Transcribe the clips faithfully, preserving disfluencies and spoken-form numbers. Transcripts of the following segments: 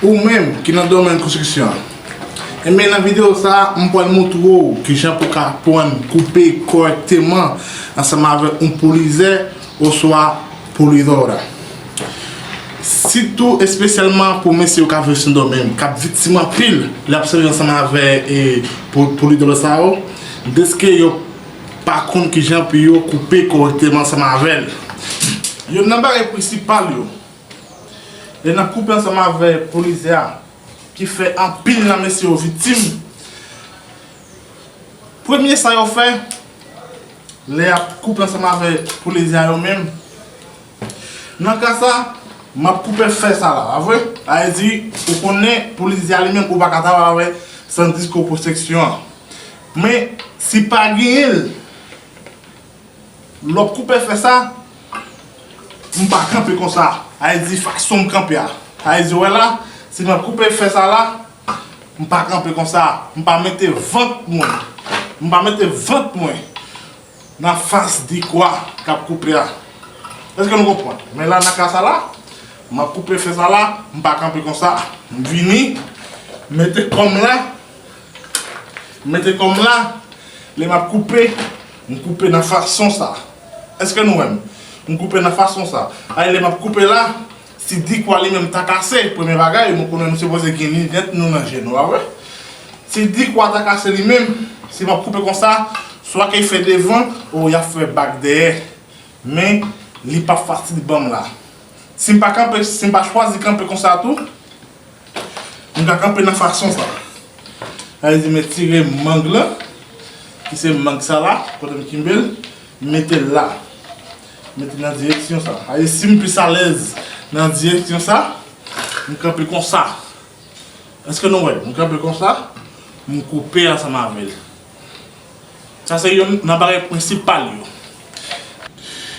Ou menm ki nan domèn konstriksyon an, enben, nan videyo sa a, m pral montre w kijan pou w ka aprann koupe kòrèkteman ansanm avèk yon polizè oswa polidora. Sitou, espesyalman pou mesye yo k ap viv Sendomeng, k ap viktim anpil lè y ap sèvi ansanm avèk, e, po-, polidora sa yo, dèske yo pa konn kijan pou yo koupe kòrèkteman ansanm avè l. Youn nan bagay prensipal yo, lè n ap koupe ansanm avè polizè a, ki fè anpil nan mesye yo viktim. Premye sa yo fè, lè y ap koupe ansanm avè polizè a yo menm, nan ka sa, m ap koupe fè sa la, pa vre? Sa vle di, ou konnen, polizè a li menm, ou pa ka travay avè san disko pwoteksyon an. Men, si pa genyen l, lè w ap koupe fè sa, m pa kanpe konsa. Sa vle di fason m kanpe a. Sa vle di, wè la, si m ap koupe fè sa la, m pa kanpe konsa. M pa mete vant mwen. M pa mete vant mwen nan fas dikwa k ap koupe a. Èske nou konprann? Men la, nan ka sa la, m ap koupe fè sa la, m pa kanpe konsa. M vini, mete kò m la, mete kò m la, lè m ap koupe, m koupe nan fason sa. Èske nou wè m? M koupe nan fason sa. Ay, lè m ap koupe la, si dikwa li menm ta kase, premye bagay, nou konnen nou sipoze gen linèt nou nan je nou, pa vre? Si dikwa ta kase li menm, si m ap koupe konsa, swa ke fè devan, ou y ap fè bak dèyè. Men, li p ap fasil ban m la. Si m pa kanpe, si m pa chwazi kanpe konsa tou, m ka kanpe nan fason sa. Sa vle di, m tire mang lan, ki se mang sa la, kote m kenbe l, m mete l la. M mete l nan direksyon sa. Sa vle di, si m plis alèz nan direksyon sa, m kanpe konsa. Èske nou wè? M kanpe konsa, m koupe ansanm avè l. Sa se youn nan bagay prensipal yo.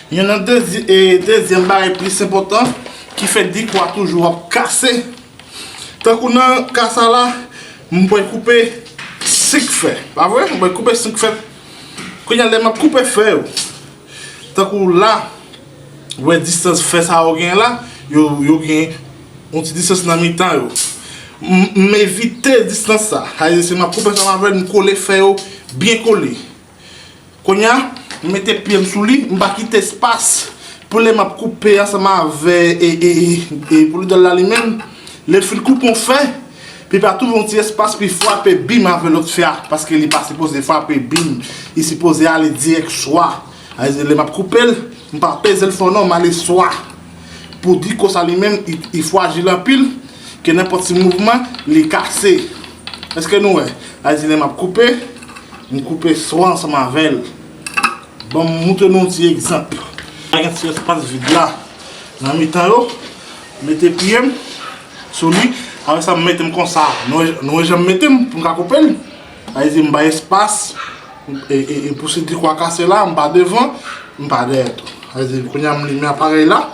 Youn nan dezi-, e, dezyèm bagay plis enpòtan ki fè dikwa toujou ap kase. Tankou nan ka sa la, m pral koupe senk fè. Pa vre? M pral koupe senk fè. Kounye a, lè m ap koupe fè yo, tankou la, ou wè distans fè sa yo gen la, yo, yo gen yon ti distans nan mitan yo. M, m evite distans sa. Sa vle di, si m ap koupe ansanm avè l, m kole fè yo byen kole. Kounye a, m mete pye m sou li, m pa kite espas pou lè m ap koupe ansanm avè, e, e, e, e, pou lidòl la li menm, lè l fin koupe yon fè, pou li pa twouve yon ti espas pou li frape bim avè lòt fè a, paske li pa sipoze frape bim, li sipoze ale dirèk swa. Sa vle di, lè m ap koupe l, m pa peze l fò non, m ale swa. Pou dikwa sa li menm, li, li frajil anpil, ke nenpòt ti mouvman, li kase. Èske nou wè? Sa vle di, lè m ap koupe, m koupe swa ansanm avè l. Ban m montre nou yon ti egzanp. Gen ti espas vid la nan mitan yo. Mete pye m sou li. Apre sa, m mete m konsa. Nou, nou wè jan m mete m pou m ka koupe l. Sa vle di, m bay espas. E, e, e pou si dikwa kase la, m pa devan, m pa dèyè tou. Sa vle di, kounye a, m limen aparèy la.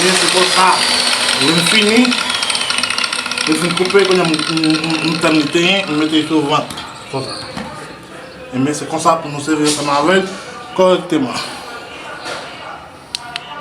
Men se konsa, lè m fini, lè m fin koupe, kounye a m, m, m, m tann li tenyen, m mete l sou vant, konsa. Enben, se konsa pou nou sèvi ansanm avè l kòrèkteman.